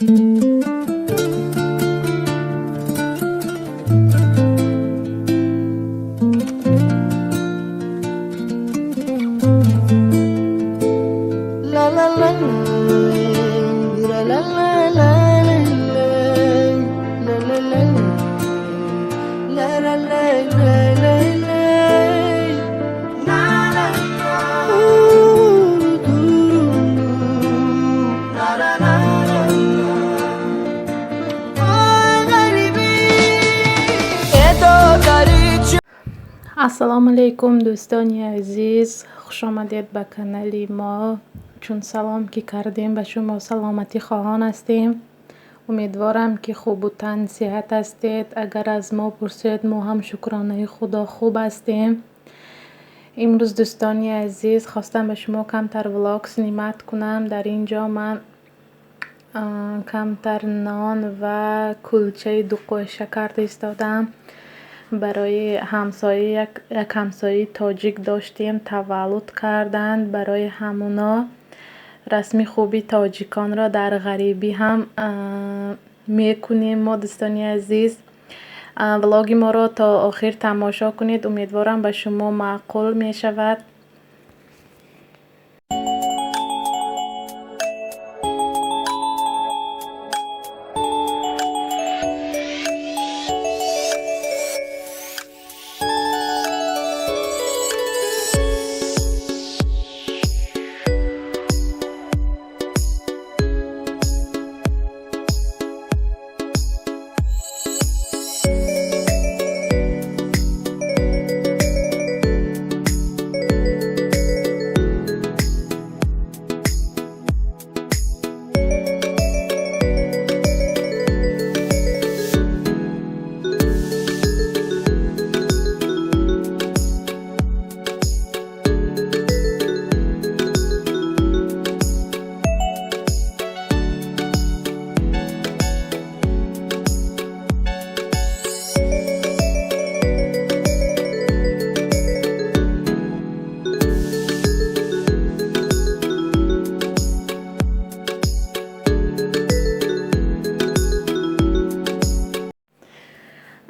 La la la la la la la la la la la la la la la Ассалому алайкум, дӯстони азиз, хушомадед ба канали мо. Чун салом ки кардем, ба шумо саломатӣ хоҳон ҳастем. Умедворам, ки хубу тан сиҳат ҳастед. Агар аз мо пурсед, мо ҳам, шукронаи Худо, хуб ҳастем. Имрӯз, дӯстони азиз, хостам ба шумо камтар влог снимать кунам. Дар ин ҷо ман камтар нон ва кулчаи дуқӯша карда истодаам барои ҳамсоя. Як ҳамсояи тоҷик доштем, таваллуд карданд. Барои ҳамуно расми хуби тоҷиконро дар ғарибӣ ҳам мекунем мо. Дӯстони азиз, влоги моро то охир тамошо кунед, умедворам, ба шумо маъқул мешавад.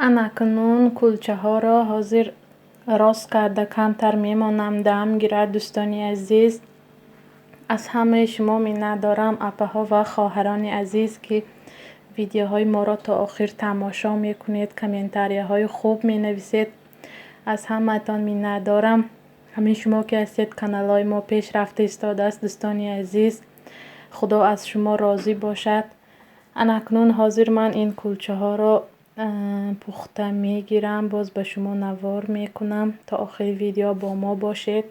Анакнун кулчаҳоро ҳозир рост карда, камтар мемонам, дам гирад. Дӯстони азиз, аз ҳамаи шумо миннатдорам, апаҳо ва хоҳарони азиз, ки видеоҳои моро то охир тамошо мекунед, комментарияҳои хуб менависед. Аз ҳамаатон миннатдорам. Ҳамин шумо ки ҳастед, каналҳои мо пеш рафта истодааст. Дӯстони азиз, Худо аз шумо розӣ бошад. Анакнун ҳозир ман ин кулчаҳоро пухта мегирам, боз ба шумо навор мекунам. То охири видео бо мо бошед.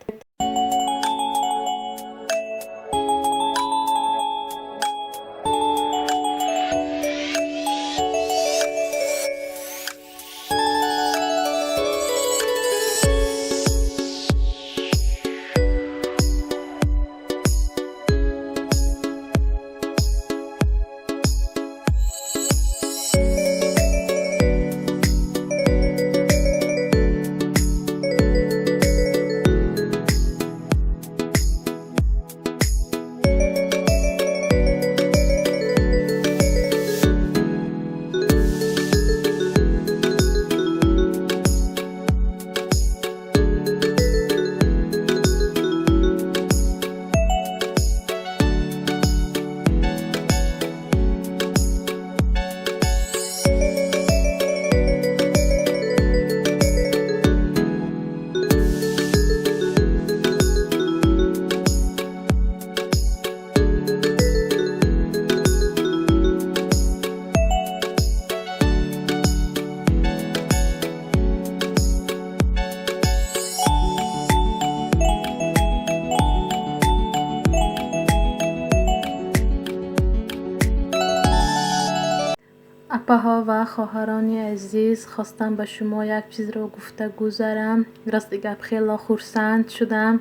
Апаҳо ва хоҳарони азиз, хостам ба шумо як чизро гуфта гузарам. Рости гап, хело хурсанд шудам.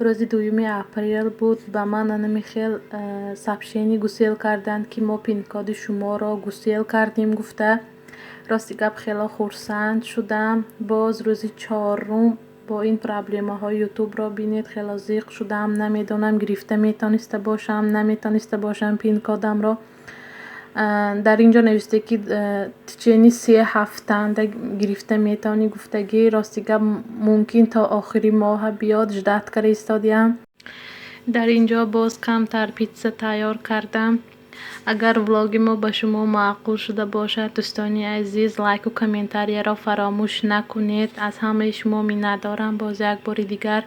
Рӯзи 2-юми апрел буд, ба ман анами хел сообщение гусел карданд, ки мо пинкоди шуморо гусел кардем гуфта. Рости гап, хело хурсанд шудам. Боз рӯзи 4-ум бо ин проблемаҳои Ютубро бинед, хело зиқ шудам. Намедонам, гирифта метониста бошам, наметониста бошам пинкодамро. Дар ин ҷо нависте, ки течение 3 ҳафтанда гирифта метавонӣ гуфтагӣ. Рости гап, мумкин то охири моҳа биёд, ждать карда истодиям. Дар ин ҷо боз камтар питса тайёр кардам. Агар влоги мо ба шумо маъқул шуда бошад, дӯстони азиз, лайку комментарияро фаромӯш накунед. Аз ҳамаи шумо миннатдорам боз як бори дигар.